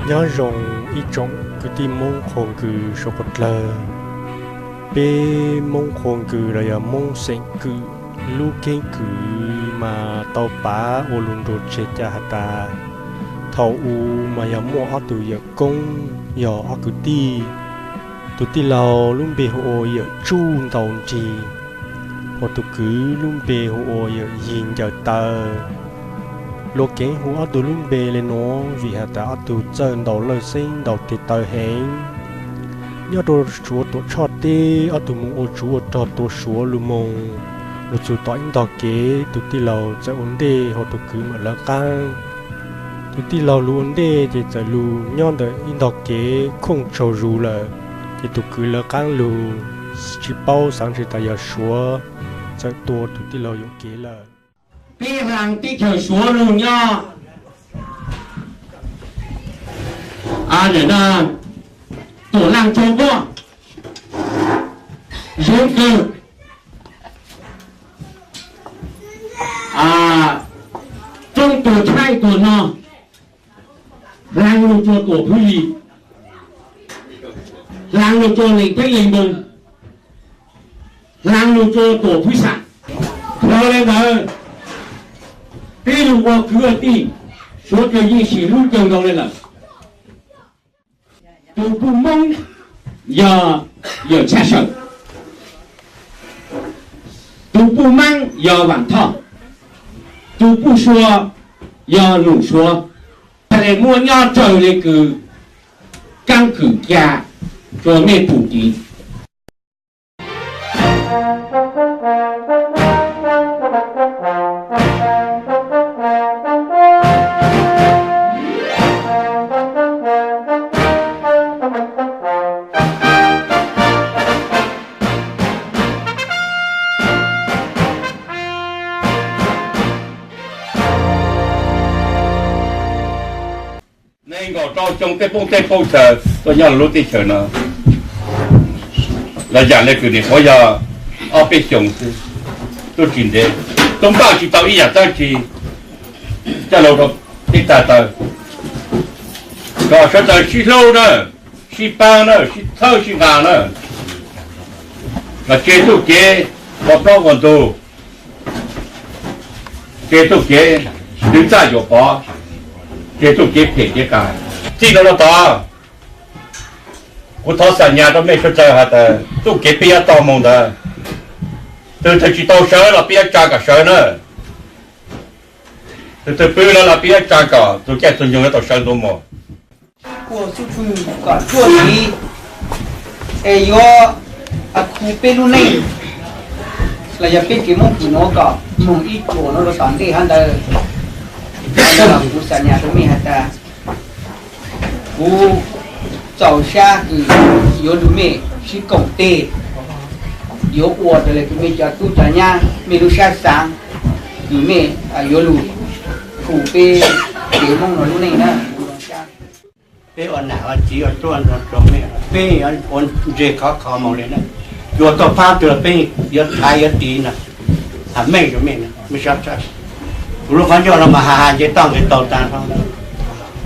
Nyob zoo ib tsoom kwv tij Hmoob Qhua Nkws suav qhuav dlawg. Peb Hmoob Qhua Nkws los yog Hmoob xeem Kwm, lub keeb kwm mas tau pav ua lus nruas tseg cas has tas, thaum ub mas yog muaj ob tug yawm koob yog ob kwv tij. Tus tij laug lub npe hu ua yawm Tsuj Ntaus Nrig, hos tus kwv lub npe hu ua yawm Yig Ncaws Taw. Luag keev hu ob tug lub npe le nuav vim has tas ob tug txawj ntaus lawj xeeb ntaus tes taw heev. Nyob rau Suav Tuam Tshoj teb, ob tug moog ua tsov ua rog tua Suav lug moog, lug txug tom ib ntog kev, tus tij laug txawm ua ntej hos tus kwv mam lawv qaab. Tus tij laug lug ua ntej ces txawm lug nyob ntawm ib ntog kev khooj tsaug zug lawm, ces tus kwv lawv qaab lug, tsi paub xaav ntshai tas yog Suav txawm tua tus tij laug yuam kev lawm. Peb hlaa teb chaws Suav lug nyob Tuam Laaj Tsua Npuab, Zoov Kawg, Roob Tuag Tshaib Tuag No, hlaa lug tsua Tuam Phwv Yim, hlaa lug tsua Leej Theeb Leej Npoog, hlaa lug tsua Tuam Phwv Xaam. Dhau le ntawd, peb lug ua kwv ua tij, Suav kawg yeej sim hlub kawg nkaus le lawm. Tus puj Moob yog Yawm Tshaj Sawm, tus puj Maab yog Vaam Thoj, tus puj Sua yog Num Suav. Txhaj le muab nyob raws le kws kaab kws ca rua mej pum tiv. Nees nkaum rau xyoo tej poob tej poob chaw tuaj nyob lub teb chaws no, los yaam le kws nim qhuav yog ob peb xyoos xwb, tuaj tsis ntev, tuaj npaj tsis tau ib yaam dlaab tsi coj lug rau teb tag taw, kom sawv daws sib hlub na, sib paab na, sib txhawb sib nqa na, los tseg txuj kev ua plaub ua ntug, tseg txuj kev twv txaj yuam pov, tseg txuj kev phem kev qas. Txij no rau tod, kuv thov xam nyas rau mej suav dlawg has tas txuj kev peb yuav tau moog ntawd, tug twg tsis tau sawv los peb yuav tsa kom sawv na, tug twg pw lawm los peb yuav tsa kom tug caij tug nyoog yuav tau sawv ntua moog. Ua txuj pwg kom tuaj tiv, es yuav khu peb lub neej los yog peb tsev Moob Kws nuav kom moog ib txuas nuav rua tom ntej hab ntawd. Kuv xam nyas rua mej has tas, kuv txaus sab kws yuav lug mej sib koom teg, yuav ua raws le kws mej cov tub cov nyab mej lub sab xaav, kws mej yuav lug khu peb tsev Moob nuav lub neej na. Peb ua nam ua txiv ua tub ua ntxhoo rua mej, peb yuav ua ntseg khov kho moog le na. Yuav tuaj paab tug los peb yuav thaiv yuav tiv na. Has meej rua mej, mej sab tshab, kuv lub qhov ncauj no mas has has nce toj nqes taug taag nrho.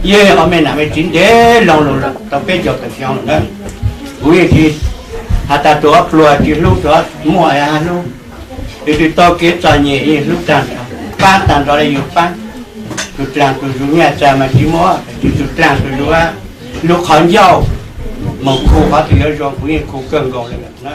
Yeej ua mej nam mej txiv ntev lug lug tau peb caug tawm xyoo lawm na. Kuv yeej tsis has tas tug ob pluag tsis hlub, tug muaj hlub, tug tau kev txom nyem yeej hlub taag nrho, paab taag nrho le yug paab. Tug dlaag tug zug nyaj txag mas tsis muaj, tug dlaag tug zug, lub qhov ncauj moog khu qhov twg yuav zoo, kuv yeej khu kawg nkaus le lawm na.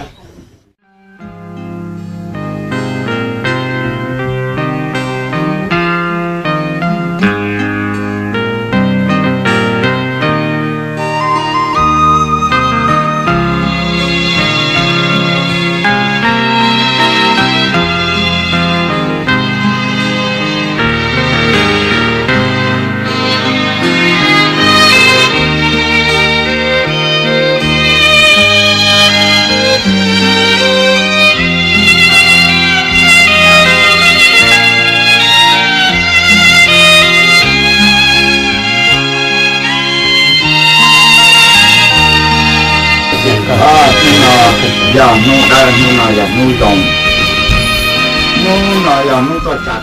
Hnub no yog hnub dawb, hnub no yog hnub zoo, hnub no yog hnub tuaj tsa